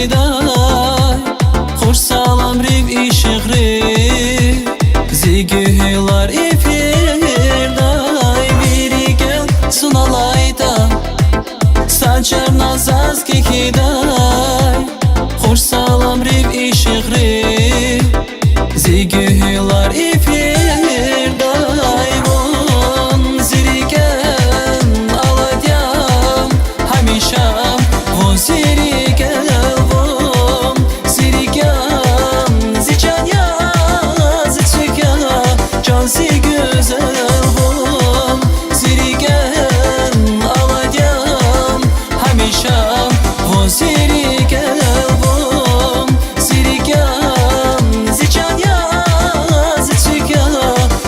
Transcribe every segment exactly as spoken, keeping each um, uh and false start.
кхьидай, хуш саламрив, ишигърив, зи гуьгьуьлар эфирдай, ви рикӀел зун алайтӀа, са чарна заз кхьидай, хуш саламрив, ишигърив, зи гуьгьуьлар эфирдай, вун зи рикӀел алайди я, гьамиша вун зи рикӀел, вун зи рикӀел, зи чан я, зи цуьк я, чан зи гуьзел, вун зи рикӀел алайди я, гьамиша вун зи рикӀел, вун зи рикӀел, зи чан я, зи цуьк я,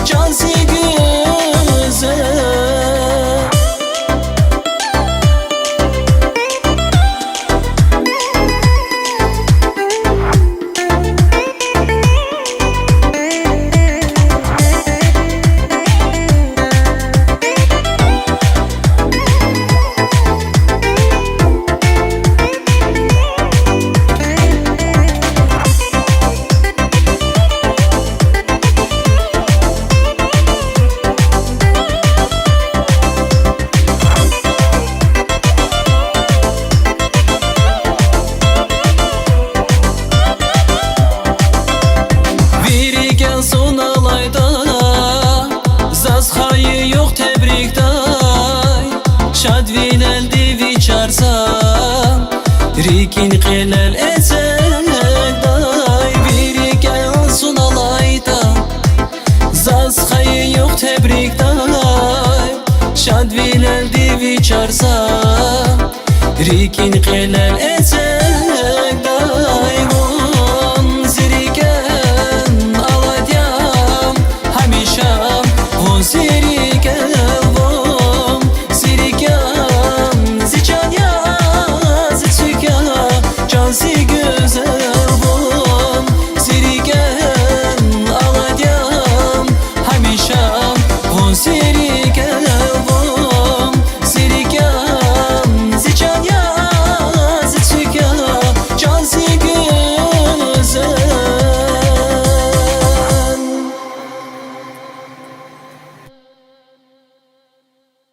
чан зи гуьзел. Ви рикӀел зун алайтӀа, заз хайи югъ тебрикдай, шадвилелди ви чарза, рикӀин кьилел эцигдай. Ви рикӀел зун алайтӀа, заз хайи югъ тебрикдай, шадвилелди ви чарза, рикӀин кьилел эцигдай.